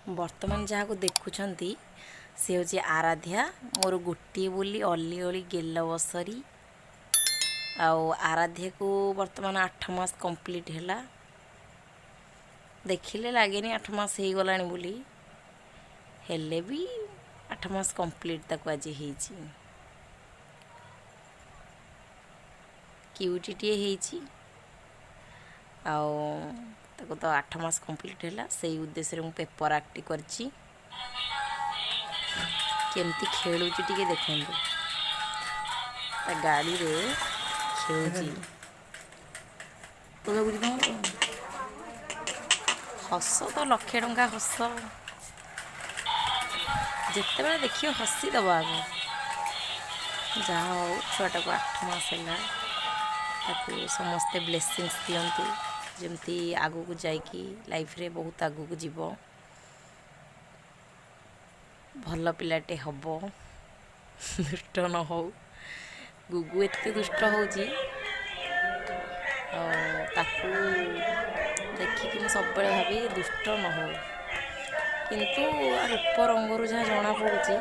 ବର୍ତ୍ତମାନ ଯାହାକୁ ଦେଖୁଛନ୍ତି, ସେ ହେଉଛି ଆରାଧ୍ୟା, ମୋର ଗୋଟିଏ ବୋଲି ଅଲି ଅଳି ଗେଲ ବସରି। ଆଉ ଆରାଧ୍ୟାକୁ ବର୍ତ୍ତମାନ 8 ମାସ କମ୍ପ୍ଲିଟ୍ ହେଲା। ଦେଖିଲେ ଲାଗେନି 8 ମାସ ହେଇଗଲାଣି ବୋଲି, ହେଲେ ବି 8 ମାସ କମ୍ପ୍ଲିଟ୍ ତାକୁ ଆଜି ହେଇଛି। କ୍ୟୁଟିଟିଏ ହେଇଛି। ଆଉ ତାକୁ ତ 8 ମାସ କମ୍ପ୍ଲିଟ୍ ହେଲା, ସେଇ ଉଦ୍ଦେଶ୍ୟରେ ମୁଁ ପେପର୍ ଆର୍ଟଟି କରିଛି। କେମିତି ଖେଳୁଛି ଟିକେ ଦେଖନ୍ତୁ। ତା ଗାଡ଼ିରେ ଖେଳୁଛି। ଲାଗୁଛି ତମର ହସ ତ ଲକ୍ଷେ ଟଙ୍କା ହସ। ଯେତେବେଳେ ଦେଖିବ, ହସିଦେବ ଆଗ। ଯାହା ହଉ, ଛୁଆଟାକୁ 8 ମାସ ହେଲା। ତାକୁ ସମସ୍ତେ ବ୍ଲେସିଂସ୍ ଦିଅନ୍ତୁ, ଯେମିତି ଆଗକୁ ଯାଇକି ଲାଇଫ୍ରେ ବହୁତ ଆଗକୁ ଯିବ, ଭଲ ପିଲାଟେ ହେବ, ଦୁଷ୍ଟ ନ ହଉ। ଗୁଗୁ ଏତେ ଦୁଷ୍ଟ ହେଉଛି, ଆଉ ତାକୁ ଦେଖିକି ମୁଁ ସବୁବେଳେ ଭାବି ଦୁଷ୍ଟ ନ ହଉ। କିନ୍ତୁ ରୂପ ରଙ୍ଗରୁ ଯାହା ଜଣାପଡ଼ୁଛି,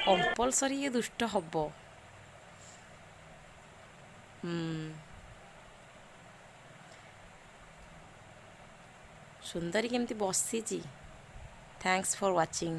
କମ୍ପଲସରି ଇଏ ଦୁଷ୍ଟ ହବ। ସୁନ୍ଦରୀ କେମିତି ବସିଛି। Thanks for watching.